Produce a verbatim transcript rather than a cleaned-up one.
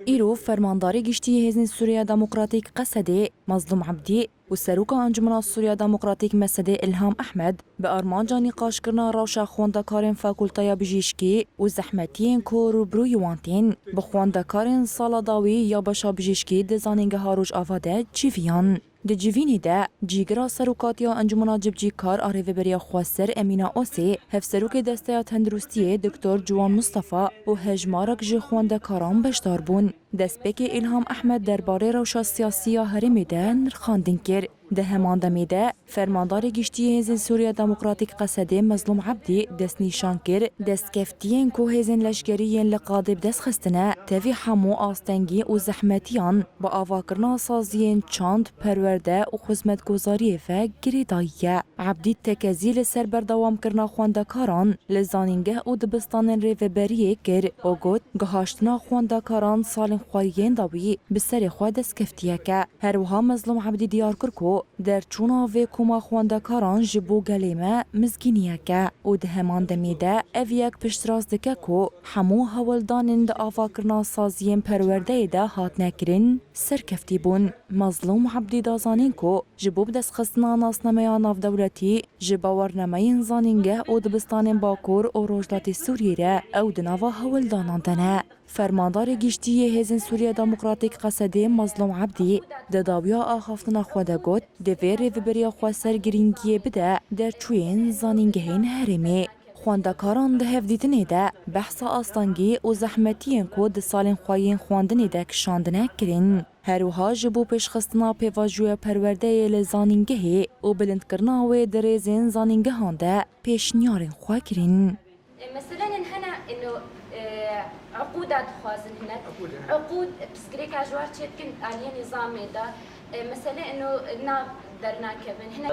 Îro Fermandarê Giştî yê Hêzên Sûriya Demokratîk, Qesedê, Mezlûm Ebdî û Seroka Encûmena Sûriya Demokratîk, Mesedê, Îlham Ehmed, bi armanca nîqaşkirina rewşa xwendekarên Fakulteya Bijîşkî û zehmetiyên ku rûbirûyî wan tên, bi xwendekarên sala dawî ya beşa bijîşkî di Zanîngeha Rojava de cîviyan. Di civînê de, cîgira serokatiya Encûmena Cibcîkar a Rêveberiya Xweser Emîna Osê, hevserokê Desteya Tenduristiyê Doktor Ciwan Mistefa û hejmarek ji xwendekaran beşdar bûn. Destpêkê Îlham Ehmed derbarê rewşa siyasî ya herêmê de nirxandin kir. Di heman demê de, Fermandarê Giştî yê Hêzên Sûriya Demokratîk, Qesedê, Mezlûm Ebdî destnîşan kir, destkeftiyên ku hêzên leşkerî yên li Qadê bi dest xistine, tevî hemû astengî û zehmetiyan, bi avakirina saziyên çand, perwerde û xizmetgozariyê ve girêdayî ye. Ebdî tekezî li ser berdewamkirina xwendekaran li zanîngeh û dibistanên rêveberiyê kir û got, gihaştina xwendekaran salên xweyî yên dawî bi serê xwe destkeftiyek e. Her wiha Mezlûm Ebdî diyar kir ku derçûna vê koma xwendekaran ji bo gelê me mizgîniyek e û di heman demê de ev yek piştrast dike ku hemû hewldanên di avakirina saziyên perwerdeyê de hatine kirin, serkeftî bûn. Mezlûm Ebdî da zanîn ku ji bo bidestxistina nasnameya navdewletî ji bawarnameyên zanîngeh û dibistanên Bakur û Rojhilatê Sûriyê re ew di nava hewldanan de ne. Fermandarê Giştî yê Hêzên Sûriya Demokratîk, Qesedê, Mezlûm Ebdî di dawiya axaftina xwe de got, divê Rêveberiya Xweser girîngiyê bide derçûyên zanîngehên herêmê. Xwendekaran di hevdîtinê de behsa astengî û zehmetiyên ku di salên xweyî yên xwendinê de kişandine kirin. Her wiha ji bo pêşxistina pêvajoya perwerdeyê li zanîngehê û bilindkirina wê di rêzên zanîngehan de pêşniyarên xwe kirin. E, meselen hene ino, e, uqûda dixwazin hine. Uqûd, e. Uqûd, pirsgirêka ji war çêdikin aliyê nîzamê de. E, mesele ino nav dernakevin. Hine.